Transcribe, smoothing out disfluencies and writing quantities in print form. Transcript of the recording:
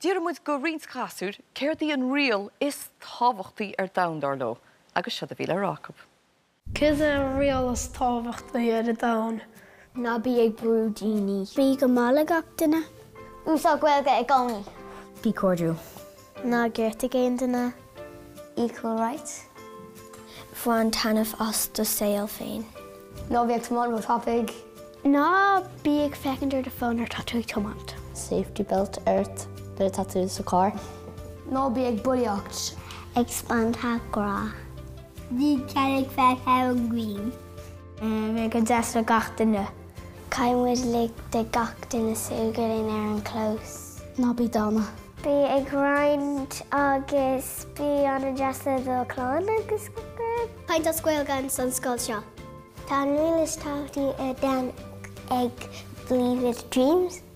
D'fhiafraigh muid de roinnt gasúr céard í an riail is tábhachtaí ar domhan, dar leo, agus seod a bhí le rá acu. Céard é an riail is tábhachtaí ar an domhan? Ná bí ag brú daoine. Bí go maith le gach duine. Úsáid Gaeilge i gcónaí. Bí cairdiúil. Ná gortaigh aon duine. Equal rights. Bain taitneamh as do saol féin. Ná bí ag tiomáint ró-thapaidh. Ná bí ag féachaint ar do fón nuair atá tú ag tiomáint. Safety belt ort nuair atá tú sa carr. Ná bí ag bulaíocht. Ag 'speáint grá. Ní cead ag féach ar an ngrian. Bheith go deas le gach duine. Caithfidh muid lig do gach duine súgradh linn ar an chlós. Ná bí dána. Bí ag roinnt agus bí an-deas le do chlann agus gach rud. Caint as Gaeilge ins an scoil seo. Tá an riail is tábhachtaí ar domhan ag Believe with Dreams.